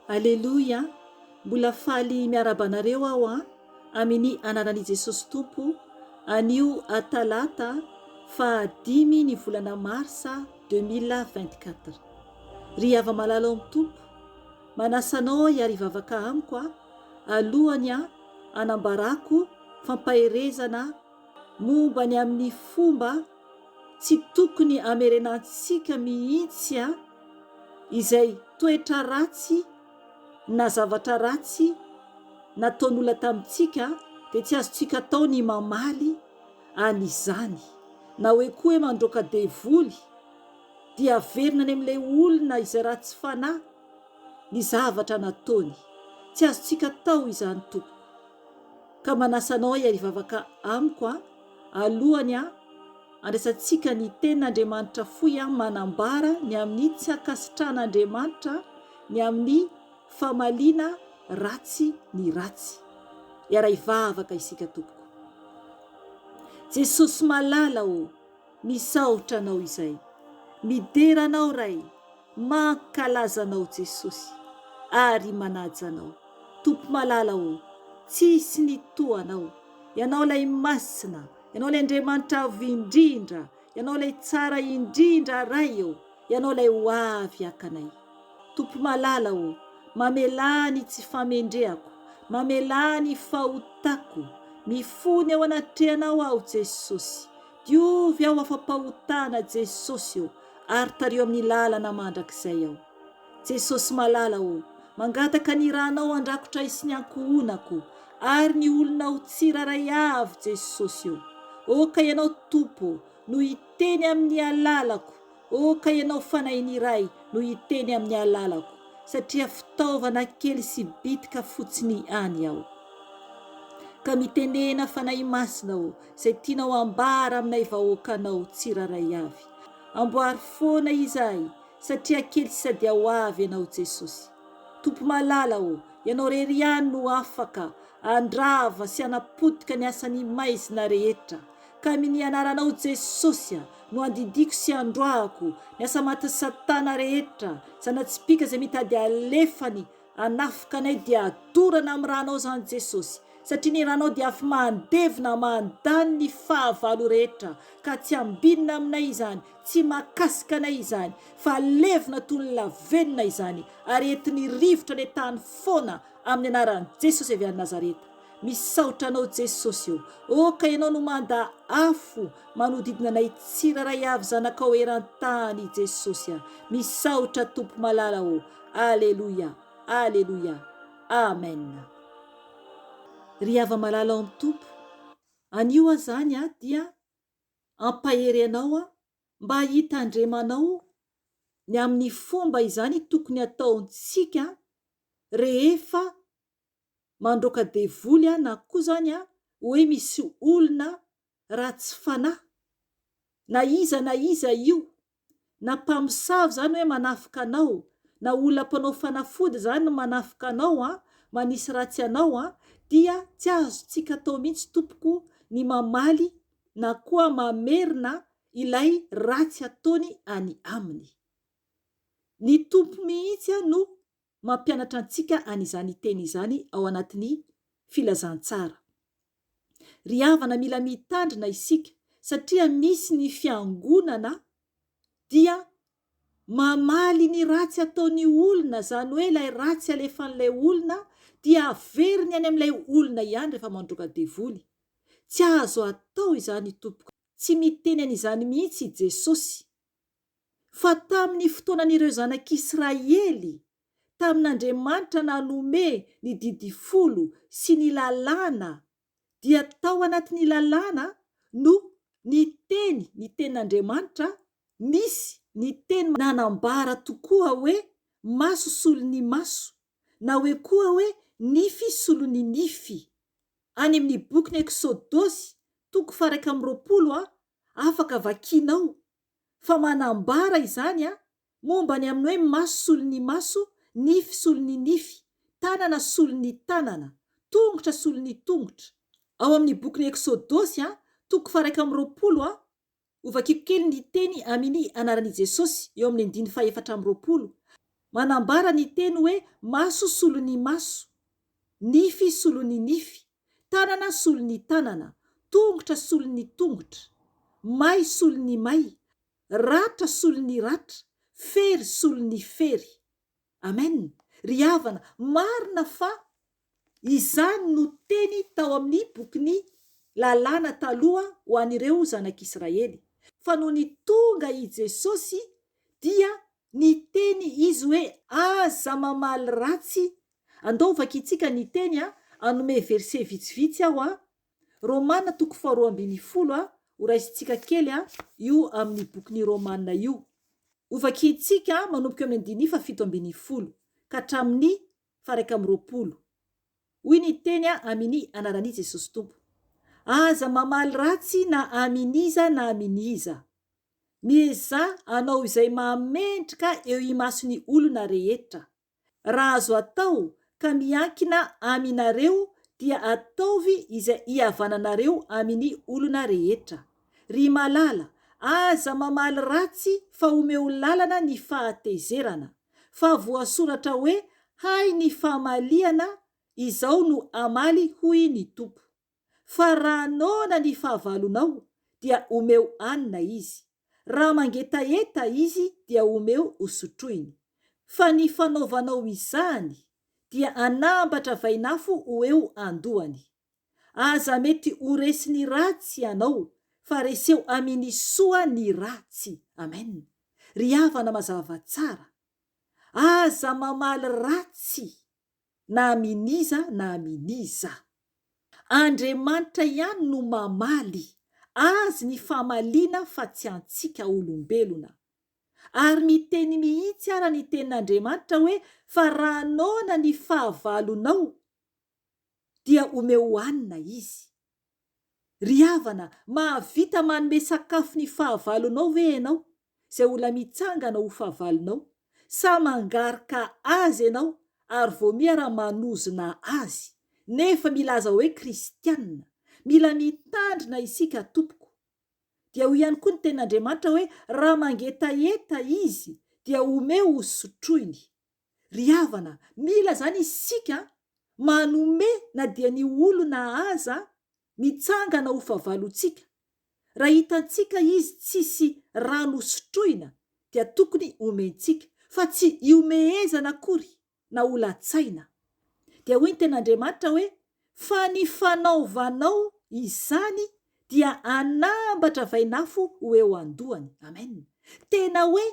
Aleloia! Mbola faly miarahaba anareo aho an, amini anaran i Jesosy Tompo, anio talata faha dimy ny volana marsa 2024. Ry hava-malala ao am Tompo, manasa anao aho hiary hivavaka amiko a, alohany a hanambarako fampaherezana momba ny amin'ny fomba tsy tokony hamerenantsika mihitsy a izay toetra ratsy na zavatra ratsy nataon'olona tamintsika dia tsy azontsika atao ny mamaly an'izany na hoe koa hoe mandroaka devoly dia averina any amin'ilay olona izay ratsy fanahy ny zavatra nataony. Tsy azontsika atao izany tompoko. Ka manasa anao aho hivavaka amiko a, alohany a andraisantsika ny tenin'Andriamanitra fohy a manambara ny amin'ny tsy ankasitrahan'Andriamanitra ny amin'ny famaliana ratsy ny ratsy. Hiara-hivavaka isika tompoko. Jesosy malala ô, misaotra Anao izay. Midera Anao Ray. Mankalaza Anao Jesosy ary manaja Anao. Tompo malala ô, tsisy ny toa Anao. Ianao ilay Masina, Ianao ilay Andriamanitra Avo Indrindra, Ianao ilay Tsara Indrindra Ray ô, Ianao ilay ho avy haka anay. Tompo malala ô, mamelà ny tsy famendrehako, mamelà ny fahotako. Mifona eo anatrehanao aho Jesosy. Diovy aho afa-pahotana Jesosy ô, ary tariho amin'ny lalana mandrakizay aho. Jesosy malala ô, mangataka ny ranao handrakotra ahy sy ny ankohonako ary ny olonao tsirairay avy Jesosy ô. Oka Ianao Tompo ô no hiteny amin'ny alalako, oka Ianao Fanahin'ny Ray no hiteny amin'ny alalako, satria fitaovana kely sy bitika fotsiny ihany aho. Ka mitenena Fanahy Masina ô, izay tianao ambara aminay vahoakanao tsirairay avy. Amboary foana izahay satria kely sisa dia ho avy Ianao Jesosy. Tompo malala ô, Ianao rery ihany no afaka handrava sy hanapotika ny asan'ny maizina rehetra. Ka amin'ny anaranao Jesosy a, no andidiako sy androahako ny asa matin'i satana rehetra, zana-tsipìka izay mitady alefany Hanafika anay dia adorana amin'ny ranao izany Jesosy, satria ny ranao dia afo mandevona mandany ny fahavalo rehetra, ka tsy ambinina aminay izany, tsy mahakasika anay izany, fa levona toy ny lavenona izany, ary entin'ny rivotra any an-tany foana amin'ny anaran'i Jesosy avy any Nazareta. Misaotra anao Jesosy ô! Ô ka ianao no manda afo manodidina anay tsirairay avy zanakao eran-tany Jesosy a! Misaotra Tompo malala ô! Aleloia! Aleloia! Amen! Ry hava-malala ao amin'ny Tompo, anio aho izany dia hampahery anao mba hitandremanao ny amin'ny fomba izany tokony hataontsika rehefa mandroaka devoly na koa izany hoe misy olona ratsy fanahy, na iza na iza io, na mpamosavy izany hoe manafika anao, na olona mpanao fanafody izany no manafika anao an, manisy ratsy anao an, dia tsy azontsika atao mihitsy tompoko ny mamaly na koa mamerina ilay ratsy ataony any aminy. Ny Tompo mihitsy no mampianatra antsika an'izany teny izany ao anatin'ny filazantsara. Ry havana mila mitandrina isika satria misy ny fiangonana dia mamaly ny ratsy ataon'ny olona, izany hoe ilay ratsy alefan'ilay olona dia averiny any amin'ilay olona ihany rehefa mandroaka devoly. Tsy azo atao izany tompoko. Tsy miteny an'izany mihitsy i Jesosy. Fa tamin'ny fotoanan'ireo zanak'Israely, tamin'Andriamanitra nanome ny didy folo sy ny lalàna, dia tao anatin'ny lalàna no niteny ny tenin'Andriamanitra, nisy ny teny nanambara tokoa hoe maso solon'ny maso, na hoe koa hoe nify solon'ny nify. Any amin'ny bokin'ny Eksodosy toko faha-21 a, afaka vakianao fa manambara izany a, momba ny amin'ny hoe maso solon'ny maso, nify solon'ny nify, tanana solon'ny tanana, tongotra solon'ny tongotra. Ao amin'ny bokin'ny Eksodosy a, toko faha-21 a, hovakiko kely ny teny amini anaran'i Jesosy eo amin'ny andininy faha-24. Manambara ny teny hoe maso solon'ny maso, nify solon'ny nify, tanana solon'ny tanana, tongotra solon'ny tongotra, may solon'ny may, ratra solon'ny ratra, fery solon'ny fery. Amen! Ry havana, marina fa izany no teny tao amin'ny bokin'ny Lalàna taloha ho an'ireo zanak'Israely. Fa nony tonga i Jesosy dia niteny Izy hoe aza mamaly ratsy. Andao vakintsika ny teny a, hanome verset vitsivitsy aho a. Romana toko faharoa ambinifolo a, ho raisintsika kely a, io amin'ny bokin'ny Romana io. Hovakintsika manomboka eo amin'ny andininy fahafito ambinifolo ka hatramin'ny faha-21. Hoy ny teny amini anaran'i Jesosy Tompo, Aza mamaly ratsy na amin'iza na amin'iza. Miezaha hanao izay mahamendrika eo imason'ny olona rehetra. Raha azo atao ka miankina aminareo dia ataovy izay hihavananareo amin'ny olona rehetra. Ry malala, aza mamaly ratsy fa omeo lalana ny fahatezerana. Fa voasoratra hoe hay ny famaliana izao no hamaly hoy ny Tompo. Fa raha noana ny fahavalonao dia omeo hanina izy, raha mangetaheta izy dia omeo hosotroiny. Fa ny fanaovanao izany dia hanambatra vainafo ho eo andohany. Aza mety ho resin'ny ratsy ianao fa reseo amin'ny soa ny ratsy. Amen. Ry havana mazava tsara. Aza mamaly ratsy na amin'iza na amin'iza. Andriamanitra ihany no mamaly, Azy ny famaliana fa tsy antsika olombelona. Ary miteny mihitsy ara ny tenin'Andriamanitra hoe fa raha noana ny fahavalonao dia omeo hanina izy. Ry havana, mahavita manome sakafo ny fahavalonao ve ianao, izay olona mitsangana ho fahavalonao? Sa mangarika azy ianao ary vao miha raha manozona azy, nefa milaza hoe kristiana? Mila mitandrina isika tompoko. Dia hoy ihany koa ny tenin'Andriamanitra hoe raha mangetaheta izy dia omeo ho sotroiny. Ry havana, mila izany isika manome na dia ny olona aza mitsangana ho fahavalontsika. Raha hitantsika izy tsisy rano hosotroina dia tokony omentsika, fa tsy ihomehezana akory na ho latsaina. Dia hoy ny tenin'Andriamanitra hoe, Fa ny fanaovanao izany dia hanambatra vainafo ho eo an-dohany. Amen. Tena hoe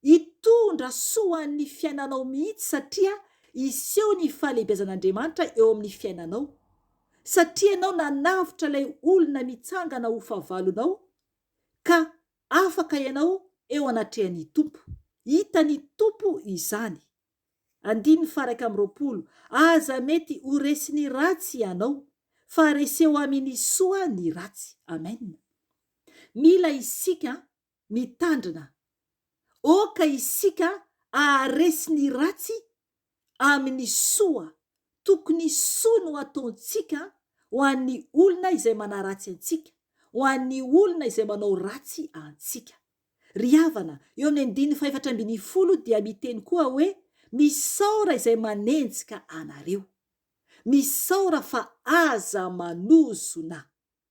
Hitondra soa an'ny fiainanao mihitsy satria hiseho ny fahalehibiazan'Andriamanitra eo amin'ny fiainanao. Satria ianao nanavotra ilay olona mitsangana ho fahavalonao ka afaka ianao eo anatrehan'ny Tompo. Hitan'ny Tompo izany. Andininy faha-21, Aza mety ho resin'ny ratsy ianao, fa reseo amin'ny soa ny ratsy. Amen. Mila isika mitandrina. Aoka isika haharesy ny ratsy amin'ny soa. Tokony soa no ataontsika ho an'ny olona izay manaratsy antsika, ho an'ny olona izay manao ratsy antsika. Ry havana, eo amin'ny andininy fahefatra ambinifolo dia miteny koa hoe, Misaora izay manenjika anareo. Misaora fa aza manozona.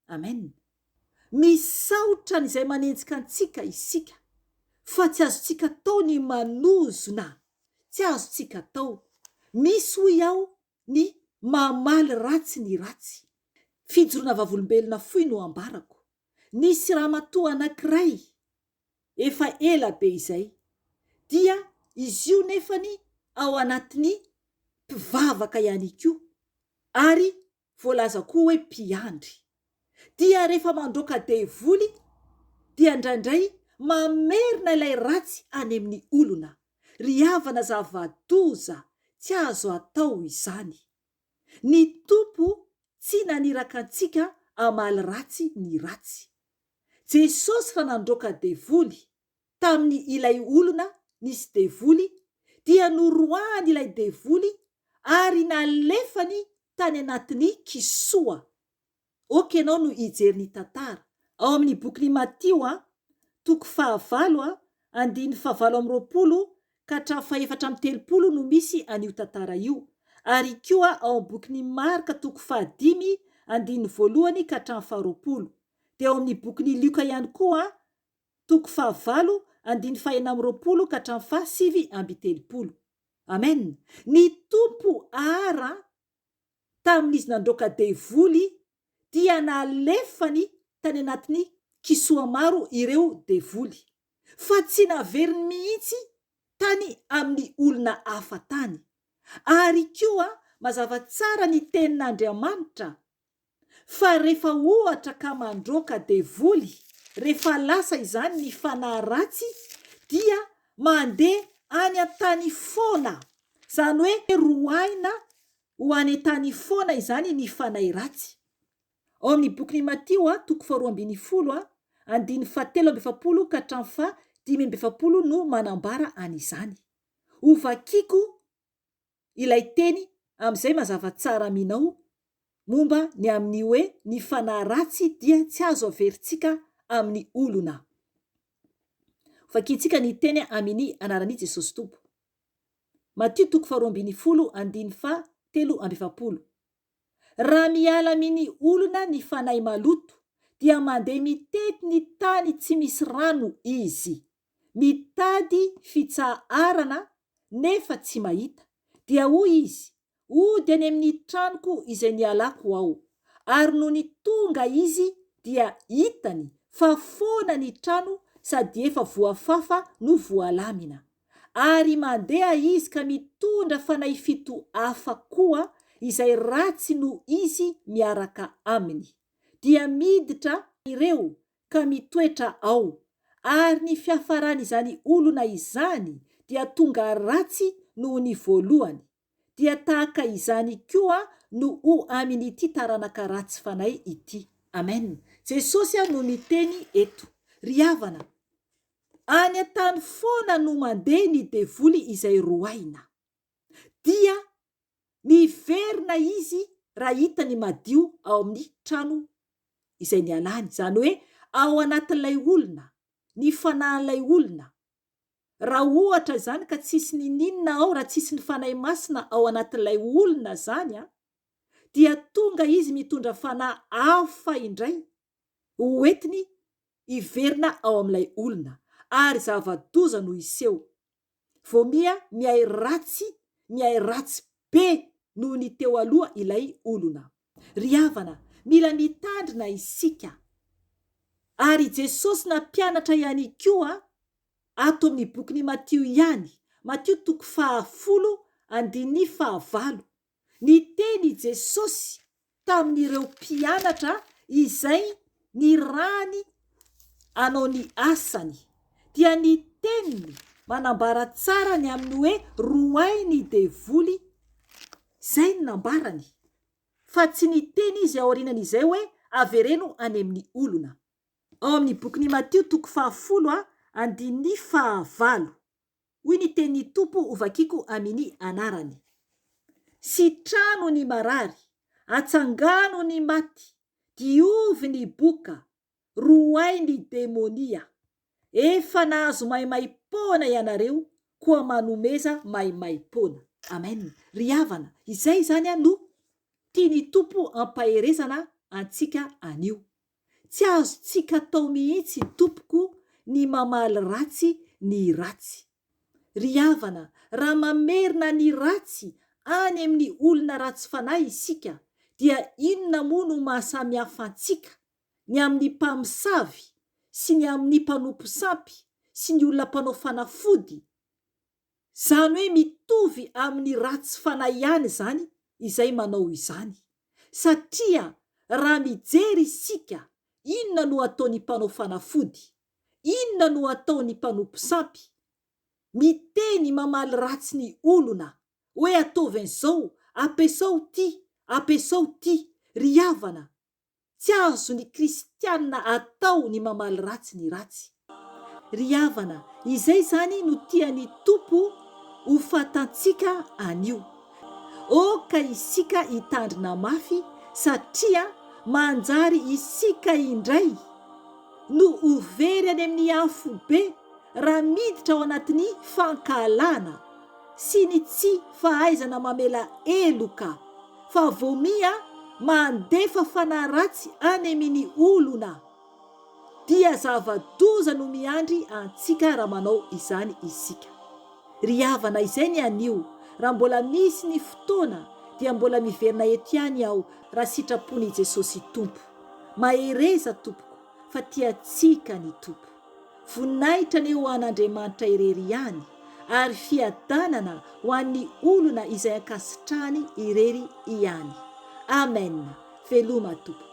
Amen. Misaotra an'izay manenjika antsika isika fa tsy azontsika atao ny manozona, tsy azontsika atao. Misy hoy aho ny mamaly ratsy ny ratsy. Fijoroana vavolombelona fohy no ambarako. Nisy ramatoa anankiray efa ela be izay dia izy io nefany ao anatin'ny mpivavaka ihany koa ary voalaza koa hoe mpiandry, dia rehefa mandroaka devoly dia indraindray mamerina ilay ratsy any amin'ny olona. Ry havana zava-doza tsy azo atao izany. Ny Tompo tsy naniraka antsika hamaly ratsy ny ratsy. Jesosy raha nandroaka devoly tamin'ny ilay olona nisy devoly dia noroahany ilay devoly ary nalefany tany anatin'ny kisoa. Ok ianao no hijery ny tantara. Ao amin'ny bokin'i Matio a, toko fahavalo a, andininy fahavalo amby roapolo ka hatramin'ny fahefatra amby 30 no misy an'io tantara io, ary koa ao amin'ny bokin'i Marka toko fahadimy andininy voalohany ka hatramin'ny faharoapolo. Dia ao amin'ny bokin'i Lioka ihany koa toko fahavalo andininy fahenina amby 20 ka hatramin'ny faha-39. Amen! Ny Tompo ara tamin'izy nandroaka devoly dia nalefany tany anatin'ny kisoa maro ireo devoly, fa tsy naveriny mihitsy tany amin'ny olona hafa tany. Ary koa mazava tsara ny tenin'Andriamanitra fa rehefa ohatra ka mandroaka devoly, rehefa lasa izany ny fanahy ratsy dia mandeha any an-tany foana, izany hoe roahina ho any an-tany foana izany ny fanahy ratsy. Ao amin'ny bokin'i Matio toko faharoa ambin'ny folo, andininy fahatelo amby 40 ka hatramin'ny faha-45 no manambara an'izany. Hovakiko ilay teny amin'izay mazava tsara aminao momba ny amin'ny hoe ny fanahy ratsy dia tsy azo averintsika amin'ny olona. Hovakintsika ny teny amin'ny anaran'i Jesosy Tompo. Matio toko faharoa ambin'ny folo andininy faha-43. Raha miala amin'ny olona ny fanahy maloto dia mandeha mitety ny tany tsy misy rano izy, mitady fitsaharana nefa tsy mahita. Dia hoy izy, Hody any amin'ny tranoko izay nialako aho. Ary nony tonga izy dia hitany fa foana ny trano sady efa voafafa no voalamina. Ary mandeha izy ka mitondra fanahy fito hafa koa izay ratsy noho izy miaraka aminy. Dia miditra ireo ka mitoetra ao, ary ny fiafaran'izany olona izany dia tonga ratsy noho ny voalohany, dia tahaka izany koa no ho amin'ity taranaka ratsy fanahy ity. Amen. Jesosy no miteny eto. Ry havana, any an-tany foana no mandeha ny devoly izay roahina. Dia miverina izy raha hitany madio ao amin'ny trano izay nialany, izany hoe ao anatin'ilay olona, ny fanahin'ilay olona. Raha ohatra izany ka tsisy niniana ao, raha tsisy ny Fanahy Masina ao anatin'ilay olona izany an, dia tonga izy mitondra fanahy hafa indray ho entiny hiverina ao amin'ilay olona, ary zava-doza no hiseho. Vao miha mihay ratsy, mihay ratsy be noho ny teo aloha ilay olona. Ry havana, mila mitandrina isika. Ary i Jesosy nampianatra ihany koa ato amin'ny bokin'i Matio ihany, Matio toko faha-10 andininy faha-8, niteny i Jesosy tamin'ireo mpianatra izay nirahany hanao ny asany, dia ny teniny manambara tsara ny amin'ny hoe roahy ny devoly, izay no nambarany, fa tsy niteny izy aorianan'izay hoe avereno any amin'ny olona. Ao amin'ny bokin'i Matio toko faha-10 andininy faha-8. Hoy ny tenin'ny Tompo hovakiko aminy anarany. Sitrano ny marary, atsangano ny maty, diovy ny boka, roahy ny demonia. Efa nahazo maimaim-poana ianareo, koa manomeza maimaim-poana. Amen. Ry havana, izay izany no tian'ny Tompo ampaherezana antsika anio. Tsy azontsika atao mihitsy tompoko ny mamaly ratsy ny ratsy. Ry havana, raha mamerina ny ratsy any amin'ny olona ratsy fanahy isika dia inona moa no mahasamihafa antsika ny amin'ny mpamosavy sy ny amin'ny mpanompo sampy sy ny olona mpanao fanafody Izany hoe mitovy amin'ny ratsy fanahy ihany izany izay manao izany. Satria raha mijery isika, inona no ataon'ny mpanao fanafody? Inona no ataon'ny mpanompo sampy? Miteny mamaly ratsy ny olona hoe ataovy an'izao, ampiasao ity, ampiasao ity. Ry havana, Tsy azon'ny kristiana atao ny mamaly ratsy ny ratsy. Ry havana, izay izany no tian'ny Tompo ho fantantsika anio. Aoka isika hitandrina mafy satria manjary isika indray no ho very any amin'ny afobe. raha miditra ao anatin'ny fankahalana sy ny tsy fahaizana mamela heloka fa vao miha mandefa fanahy ratsy any amin'ny olona dia zava-doza no miandry antsika raha manao izany isika. Ry havana izay ny anio, raha mbola misy ny fotoana dia mbola miverina eto ihany aho raha sitrapon'i Jesosy Tompo. Mahereza tompoko fa tiantsika ny Tompo. Voninahitra anie ho an'Andriamanitra irery ihany ary fiadanana ho an'ny olona izay ankasitrahany irery ihany. Amen. Veloma tompoko.